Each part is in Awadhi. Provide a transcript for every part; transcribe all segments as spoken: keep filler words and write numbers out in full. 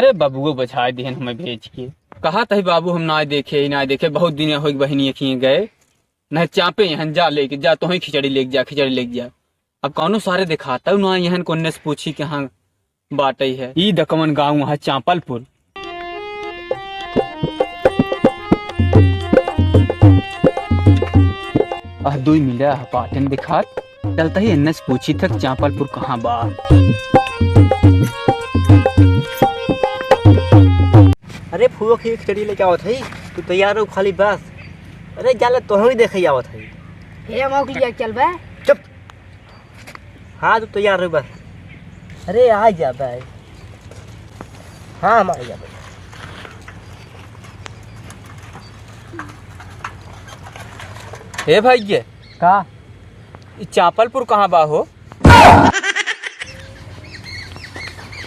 ए, बबुओ बझाए दिहन हमें भेज के। कहा तही बाबू हम नाय देखे, नाय देखे, बहुत दिन होइक बहिनी अखिए गए। नहीं चापे हन, जा लेके जा, तोही खिचड़ी लेके जा, खिचड़ी लेके जा। अब कौनो सारे देखाता ना, यहन कोन्ने से पूछी कि हाँ बाटई है। ई दकवन गाँव है चांपलपुर। अह दुई मिला है पाटन देखात। चलता ही एन्ने से पूछी थक चांपलपुर कहाँ बा। अरे फुआ की खिचड़ी लेके आवत है, तू तैयार हो खाली बस। अरे जाले तोहू ही देखे आवत है। हे मौक लिया चल बे। चुप। हाँ, तू तैयार रह बस। अरे, आ जा भाई। हाँ, हम आ जा भाई। हे भाई, ये का? ई चांपलपुर कहाँ बा हो?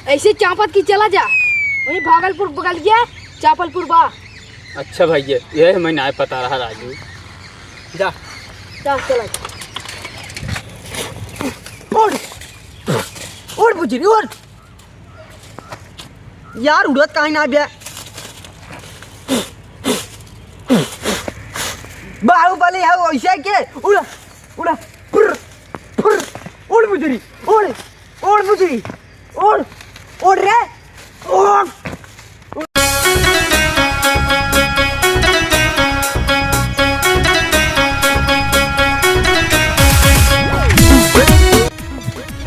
ऐसे चांपत की चला जा, वहीं भागलपुर बगल गया, चांपलपुर बा। अच्छा भाई, ये, ये हमें नाय पता रहा राजू। जा। जा, चला। उड़, उड़ बुजरी, उड़। यार, उड़त काहे ना बे? बाहुबली है वैसे के? उड़, उड़, फुर, फुर, उड़ बुजरी, उड़। उड़ बुजरी, उड़, उड़ रे, उड़।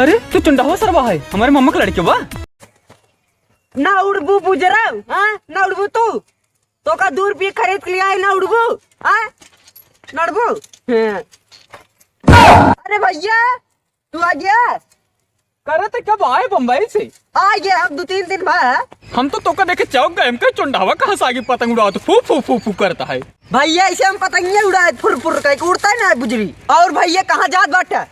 अरे, तू चुंडहवा सरवा है, हमारे मामा के लड़के बा। ना उड़बू बुजरऊ, हाँ? ना उड़बू तू। तोका दू रुपये खरीद के लिया है, ना उड़बू, हाँ? ना उड़बू? हाँ। अरे भैया, तू आ गया? करे ते कब आए बम्बई से? आ गया, हम दो तीन दिन बाद। हम तो तोका देखे चौंक गए, हम कहे चुंडावा कहाँ से आगे पतंग उड़ावत, फू फू फू फू करता है। भैया, ऐसे हम पतंगिया उड़ाए, फुर फुर करके उड़ता है ना बुजरी। और भैया, कहाँ जात बाटा?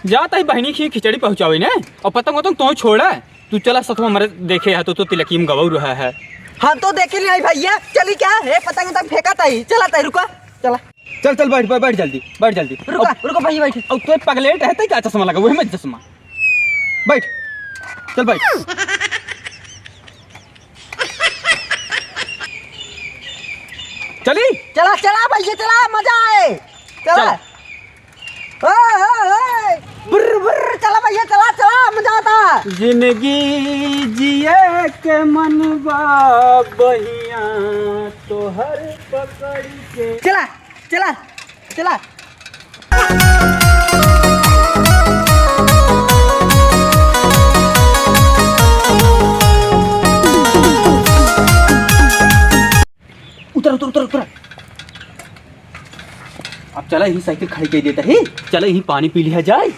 जात है बहनी की खिचड़ी पहुँचावे ने, और पतंग वतंग तो छोड़ा। तू चला सतवा मरे देखे है तो, तो तिलकीम गवाऊ रहा है। हम तो देखे नहीं भैया, चली क्या? हे पतंग तक फेंका ताई, चला ताई, रुका, चला। चल, चल, बैठ, बैठ, बैठ जल्दी, बैठ जल्दी। रुको, अब रुको भैया, बैठ। अब तो पगलेट है, तो क्या चश्मा लगा? वही मत चश्मा। बैठ, चल बैठ। चली? चला, चला भैया, चला, मजा आए। चला। चल। ओए, ओए, ओए। बुर्र, बुर्र, चला भैया, चला, चला, मजा आता। जिंदगी जिए के मन बा बहिया तोहर पकड़ के। चला। चला, चला। उतर, उतर, उतर, उतर। अब चला, यही साइकिल खड़ी कर देता है। चला, यही पानी पी लिया जाए।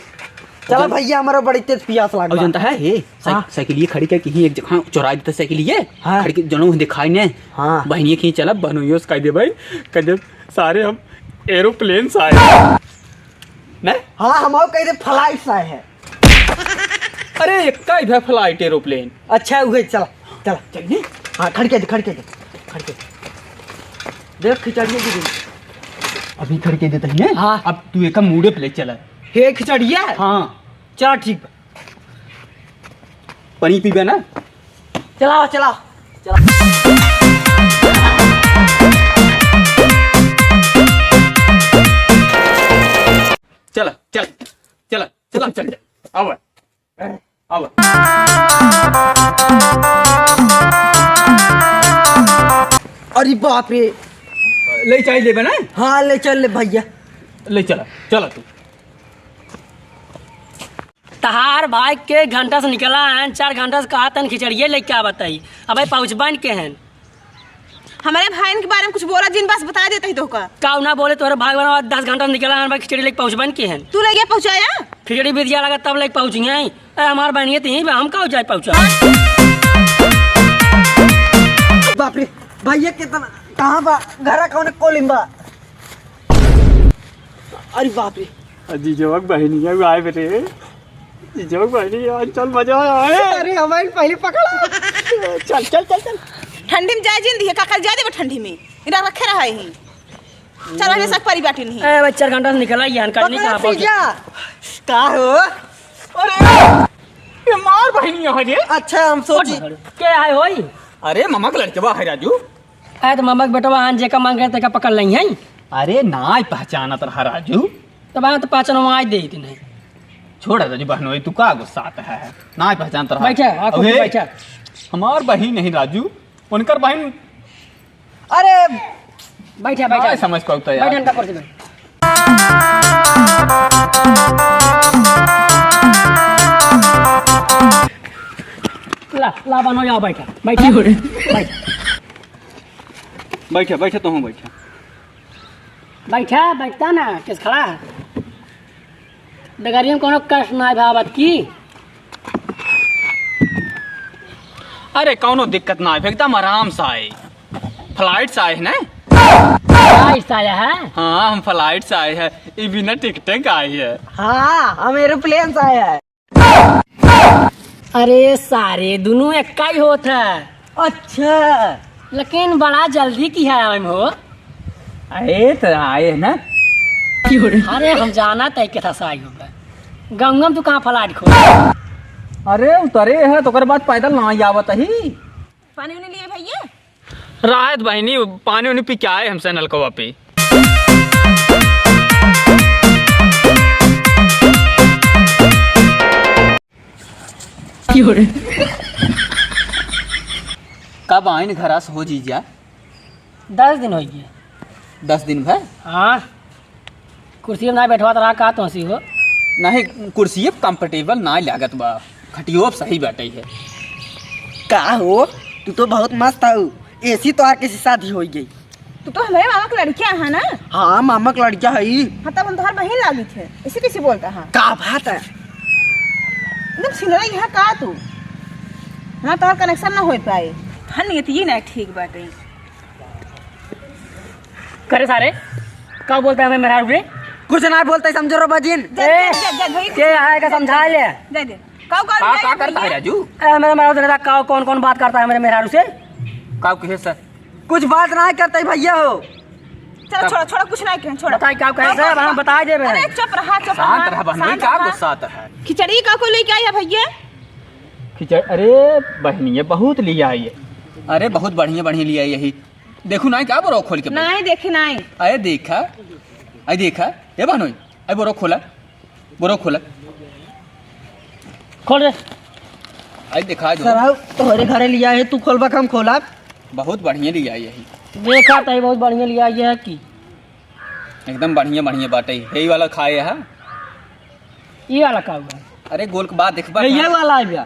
चला भैया, हमारा बड़ी तेज प्यास लाग और बा। जानता है, हे, साइ-, हाँ। साइकिल ये खड़ी करके यहीं एक जगह चुरा देता साइकिल ये। हाँ। खड़ी के जनों दिखाई ने। हाँ। बहनिया की चला, बहनों यो कह दे भाई, कह दे सारे हम एरोप्लेन से आए हैं। नहीं? हाँ, हम और कह दे फ्लाइट से आए हैं। अरे, एक का इधर फ्लाइट एरोप्लेन। अच्छा, उहे चला, चला। चलिए। हाँ, खड़ी कर दे, खड़ी कर दे, खड़ी कर दे। देख, खिचड़िया गिरी। अभी खड़ी कर देता है, हैं? हाँ। अब तू एक मूड़े पे ले चला। हे खिचड़िया? हाँ। चला, ठीक बा। पानी पीबे ना? चला, चला, चला। चला, चल, चला, चला, चल, चल। आवा, आवा। अरे बाप रे। ले चाय लेबे ना? हाँ, ले चल ले भैया। ले चला, चला तू। तहार भाई के घंटा से निकला है, चार घंटा से कहा तन खिचड़िए लेके आ बताई। अबे पहुँचबन के हैं। हमारे भाई के बारे में कुछ बोला जिन, बस बता देता ही तो का। का ना बोले, तोहरे भाई बना दस घंटा से निकला है, भाई खिचड़ी लेके पहुँचबन के हैं। तू ले गया पहुँचाया? खिचड़ी बिदिया लगा तब लेके पहुँची हैं। ए, हमार बहनिया तो यहीं बा, हम का जाए पहुँचा? बाप रे, भैया कितना, कहाँ बा? घरा कौन कोलिम बा? अरे बाप रे। अजी जोक बहनिया आए बेटे। जीजो बहनी यार, चल मजा आए। अरे हमारे पहले पकड़ा। चल, चल, चल, चल। ठंडी में जाए जिन दिए, का कर जाए देबो ठंडी में? इधर रखे रहा ही। चल, अरे सक परी बाटी नहीं। ए, बच्चा घंटा से निकला, ये अनकट नहीं पकड़ा कहाँ पहुँचे? सीधा। का हो? अरे, ये मार बहनी यहाँ रे। अच्छा, हम सोची। के आए होई? अरे, मामा के लड़कवा है राजू। अरे, तो मामा के बेटवा आन जेका मांगे तेका पकड़ लई है। अरे, नाई पहचानत रहा राजू। तब आन तो पहचानवा आई देत नहीं। छोड़ राजू बहनोई, तू का गुस्सात है? नाई पहचानत रहा। बैठा, आ, कुर्सी अबे, बैठा। हमार बहिन नहीं राजू, उनकर बहिन। अरे, बैठा, बैठा। नाई समझ पाउत यार। बैठा, इनका कुर्सी पे। ला, ला, बहनोई, आओ, बैठा, बैठा। की हो रे? बैठा। बैठा, बैठा, तोहूँ बैठा। बैठा, बैठता ना, केस खड़ा है। डगरिया में कौनो कष्ट ना भावत की? अरे, कौनो दिक्कत ना है, एकदम आराम से आए। Flight से आए हैं ना? Flight से आया है? हाँ, हम flight से आए हैं, ये बिना टिकट के आए हैं। हाँ, हम aeroplane से आए हैं। अरे सारे, दुनों एक्का ही होत है। अच्छा। लेकिन बड़ा जल्दी किहा आइम हो। अरे, तो आए है ना। अरे, हम जानत है केथा से आई होगा। गंगा में तू कहाँ flight खोल? अरे, उतरे है, तो ओकर बाद पैदल ना आवत ही। पानी उनी लिए भैया? राहत बहिनी, पानी उनी पी के आए हमसे नलकवा पे। कब आइन घरा से हो जीजा? दस दिन होइ गए। दस दिन भर? हाँ। कुर्सी में ना बैठवा तो रहा का तो हंसी हो? नहीं, कुर्सी अब comfortable ना लागत बा, खटियो अब सही बाटे है। का हो, तू तो बहुत मस्त हऊ, ऐसी तोहार कैसी शादी होइ गई? तू तो हमरे मामा के लड़किया है ना? हाँ, मामा के लड़किया है। हाँ, तब हम तोहार बहिन लागित है, ऐसे कैसे बोलता है? का बात है? एकदम छिनरा ही है का तू? हाँ, तोहार connection ना हो पाए। हाँ, नियत ये ना ठीक बाटे। करे सारे, का बोलता है हमें मेहरारू रे? कुछ ना बोलते, समझो रो बजिन। जा, ए, जा, जा, जा, भाई। के आए का समझा ले। जा दे। काऊ, काऊ, का, जा, का करता है भैया। राजू? ए, मेरे मेहरारू से कहता, काऊ कौन, कौन बात करता है मेरे मेहरारू से? काऊ कहे सर? कुछ बात ना करते भैया हो। चलो, का? छोड़ा, छोड़ा, कुछ ना कहें, छोड़ा। बताई, काऊ कहे काऊ, सर? काऊ, हम काऊ? बता देबे। अरे, चुप रहा, चुप रहा, शांत रहा बहनोई, शांत का रहा। गुस्सात है? खिचड़ी का को लेके आई है भैया? खिचड़ी, अरे बहनिया, बहुत लिया आई है। अरे, बहुत बढ़िया, बढ़िया लिया आई है। देखू नाई का बोरो खोल के? नाई देखे नाई। अरे देखा, अरे देखा, ए बहनोई, अरे बोरो खोला, बोरो खोला। खोल रे। अरे देखा जो। सर, आओ, तोहरे घरे लिया है, तू खोलबा कि हम खोलब? बहुत बढ़िया लिया यही। देखा तई बहुत बढ़िया लिया ये है कि। एकदम बढ़िया, बढ़िया बाटे। यही वाला खाए है। ई वाला का हुआ? अरे गोल के बाद देखबा ए, ये का? वाला आ गया।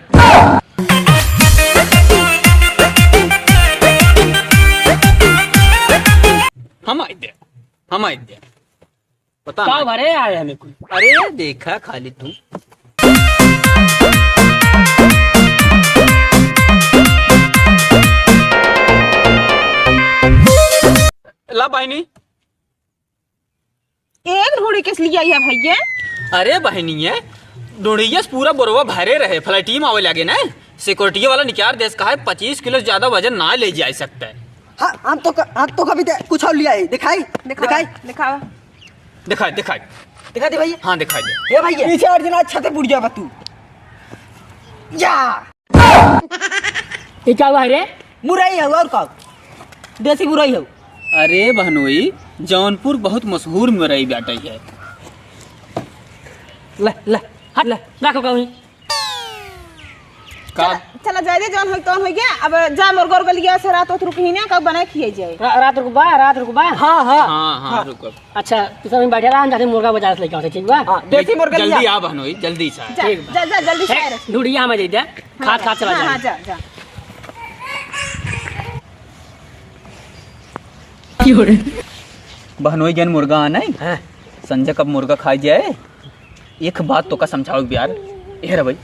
हम आई दे, हम आई दे। पता का नहीं। भरे आए हमें कोई? अरे देखा खाली तू। ला बहिनी। एक ढोड़ी किस लिए आई है भैया? अरे बहनिया, ढोड़िया से पूरा बोरवा भरे रहे, फ्लाइटी में आवे लागे ना, सिक्योरिटी वाला निकार देस कहा है, पच्चीस किलो से ज्यादा वजन ना ले जा सकता है। हाँ, हम तो क-, हम तो कभी दे-, कुछ और लिया है, दिखाई? दिखावा, दिखाई? दिखावा। दिखाई, दिखाई। दिखा दे भैया। हाँ, दिखाई दे। ए भैया, पीछे हट जाना, अच्छा ते बुढ़िया बा तू। या। ये का हुआ है रे? मुरई है और का? देसी मुरई है। अरे बहनोई, जौनपुर बहुत मशहूर मुरई बाटे है। ले, ले, हट, ले, रखो का वहीं। का? चला, चला, जाए दे, जौन होई तौन होई गया। अब जा, मुर्गा उर्गा लिया से रात होत रुकही ना, कब बनाए खिए जाए। रा-, रात रुकबा, रात रुकबा। हाँ, हाँ। हाँ, हाँ, हाँ। रुको। अच्छा, तू सब बैठे रहा, हम जाते मुर्गा बाजार से लेके आते, ठीक बा? हाँ, देसी मुर्गा जल्दी लिया। आ बहनोई, जल्दी से आ। जा, ठीक बा। जा, जा, जल्दी से ए, आ रहा। ढूढ़िया हमें दे दे। हाँ, खात, जा। खात चला हाँ, जाए। हाँ, जा, जा। बहनोई जन मुर्गा आना है। हाँ। संजय कब मुर्गा खाई जाए? एक बात तोका समझावे के बा यार। ए रे भाई,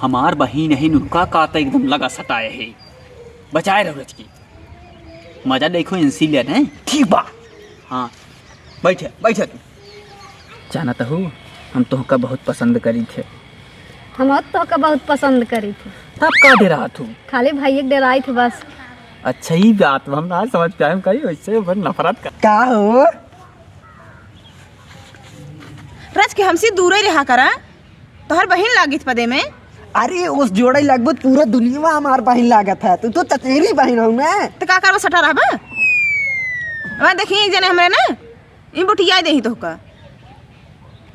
हमार बहिन है, उनका का त एकदम लगा सटाए है। बचाए रहो रचकी। मजा देखो इनसी ले, नहीं? ठीक बा। हाँ, बैठे, बैठे तू। जानत हूँ, हम तोहका बहुत पसंद करी थे। हम तोहका बहुत पसंद करी थे। तब का डेरात हूँ? खाली भाई एक डेराई थे बस। अच्छा, ई बात हम ना समझ पाए, हम कही वैसे बड़ नफरत कर। का हो? रच के हमसे दूरे रहा करा, तोहर बहिन लागित पदे में। अरे, ओस जोड़े लगबू त पूरा दुनिया हमार बहिन लागत है। तू तो चचेरी बहिन हऊ ना। त का करबो, सटा रहबा? वहाँ देखी एक जने हमरे ना, ई बोटिया देही तोहका।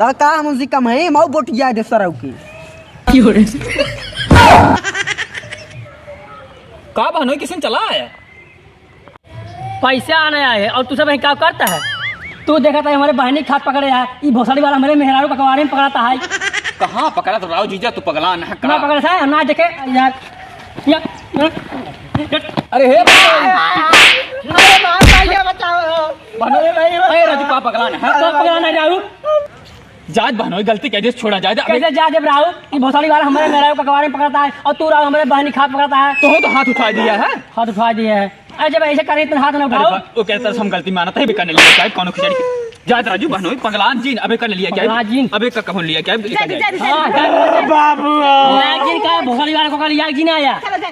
त का हम उनसे कम है, मऊ बोटिया दे सरऊ के। का बहनोई, किसन चला आया? पैसा आने आए हैं और तू सब यहीं का करता है? तू देखत है हमरे बहिनी खात पकड़े है, ई भोसड़ी वाला हमरे मेहरारू ककवारी में पकड़ता है। कहाँ पकड़त राव जीजा, तू पगला ना का? ना पकड़े है, ना देखे यार। या, या, अरे हे भाई। अरे मार भाई, ये बचाओ। बहनोई, अरे राजू, का पगला ना है? का पकड़ा ना राहु? जात बहनोई, गलती कह दे, छोड़ा जाए। अबे कैसे जा देब राहु? ई भोसड़ी वाला हमरे मेहरारू ककवारी में पकड़ता है और तू राहु हमरे बहिनी खात पकड़ता है। तो तो हाथ उठा दिया है। हाथ उठा दिया है। अरे जब ऐसे करे तो हाथ ना अरे उठाओ। बा-, वो कहता है, हम गलती मानत है, अबे कर लिया क्या, कौनो खिचड़ी के। जात राजू बहनोई, पगलान जीन, अबे कर लिया क्या? पगलान जीन। अबे का कहूँ लिया क्या? जा, जा, जा, जा। हाँ, जा, जा, जा। बाबू। पगलान जीन का भोसड़ी वाला को कर लिया जीन आया। चलो, जा।